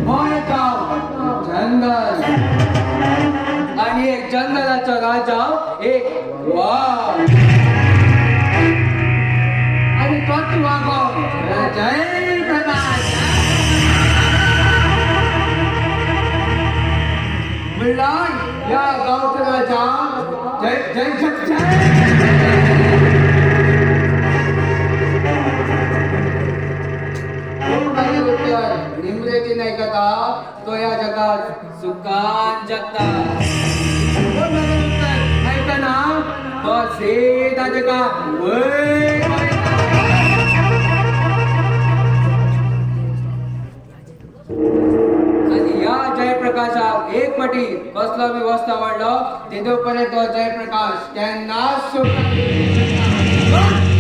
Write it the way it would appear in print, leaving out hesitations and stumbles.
हो एक गांव जंगल आणि एक जंगलाचो राजा एक वाघ आणि तोच वाघ जय प्रकाश म्हणल्यार या गांवचो राजा जय जय जय जय कोण मागीर उत्तर निमरेती ऐकता तो या जगात सुखान जगता. कोण मागीर उत्तर ऐकना तो सीधा जगा वयर वयता. आणि या जयप्रकाशाक एक पटी कसलो बी वस्ता वाडलो तेदो पर्यंत तो जयप्रकाश केन्नाच सोडना.